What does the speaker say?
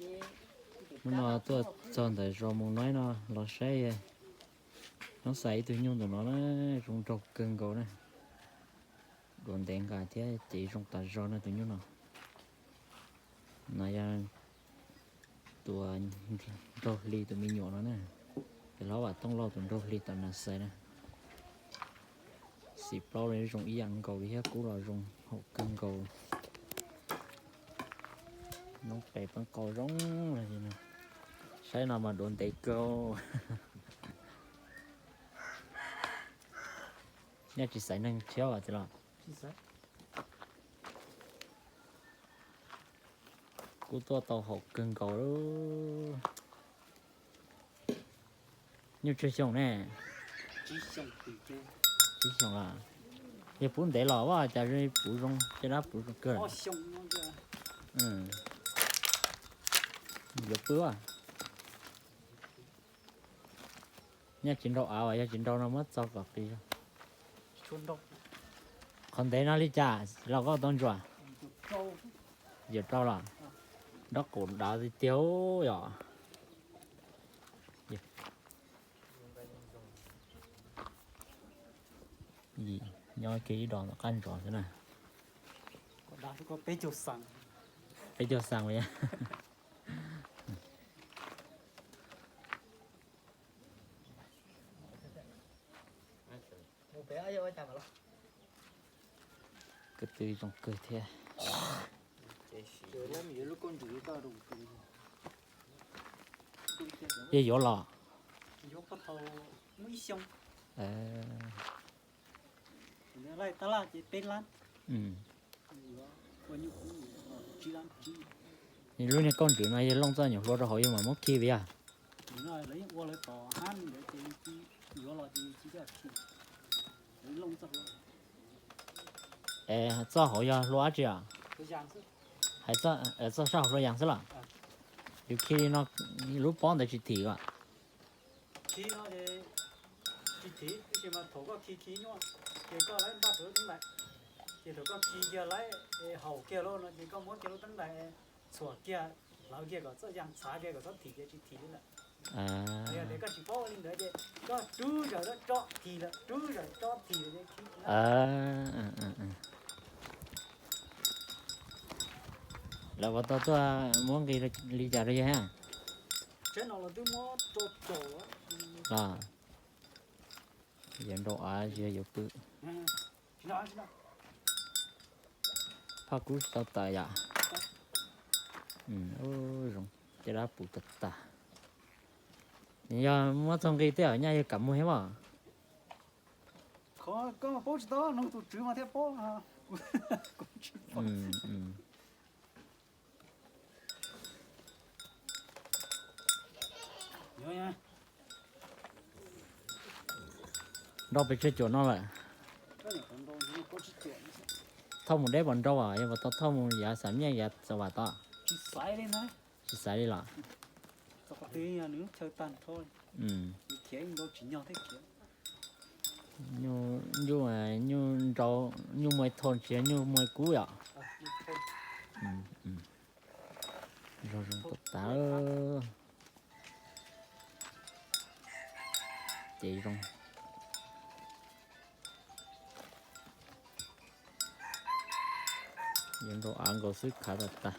Hnub no tuaj txog ntawm zos Mus Noib no los saib, nyob xaiv ib tug nyuj ntawm no na, zoo nraug kawg nkaus na. Duav ntev nqa thiab ces zoo tas zog na tus nyuj no. No yog tus nraug hli tus me nyuam no na, yog hlob Vam Tooj Lauj tus nraug hli tom Nas Xais na. Xim plaub los zoo ib yam nkaus li thiab, kub los zoo haum kawg nkaus. Noob qes peeb qau zoo li no. Saib no mas duav ntev kawg. Nyaj tsis xaiv neeg tshiab as txiv los? Kuv tuaj tau haum kawg nkaus lawm. Nyuj tsawg xyoo ne? Tsib xyoo los? Yog puv ntev los as cas puv zoo, caj dab puv zoo kawg. Yuav pw as. Nyaj tsis nrau av as, yog tsis nrau no muab txo kom qis. Qhov ntev no li cas los koj tau ntsuas? Yawm rau los? Nraub qaum dav tiag tiag yom. Nyob kiag ib dos tom qab ntsos xwb na. Peb caug xees li. Ko tw zoo kawg thiab. Yog yuav los? Lub niag kauj ntsws no yog looj txoj nyuam hlua rau hauv yog mas muab khi vim yog? Txoj hauv yog hlua dab tsi os? Hais txoj sab hauv hlua yas xwb los? Yus khi li no lub pob ntawd tsis thim os? Tsis thim, tab sis mas thaum koj khi khi nyuaj, ces koj laib npaj rau lub teeb ntais, ces thaum koj khi kiag laib haum kiag lawm no ces koj muab kiag lub teeb ntais txhuam kiag, hlawv kiag kom txoj yas txhav kiag kom txhob thim ces tsis thim li lawm. Yog tias koj tsis paub ua li ntawd ces koj rub zawm tso thim lawm, rub zawm tso thim lawm. Lawv puas tau tuaj muab nqi li cas rau yawg thiab? Yawg nrau av, yawg yuav pw. Phaj kub tsis tau tawm yom. Zoo, caj dab puv tag tag. Yog muab txog nqi tej zaum nyaj yawg kam muag thiab mas. Koj paub tsis tau, nug tus tswv mas thiaj paub. Nrau pes tsawg cuam no lawm? Thauj mus deb puas nrau as, yog puas tau thauj mus yav xam nyiaj yav txav vam tod? Tsis xaiv li los? Nyuj, nyuj nrau, nyuj muaj ib thau ntsis, nyuj muaj ib kub yom. Zoo zoo tas tas. Ces zoo. Yuav nrau av nkaus xwb khav tas tas.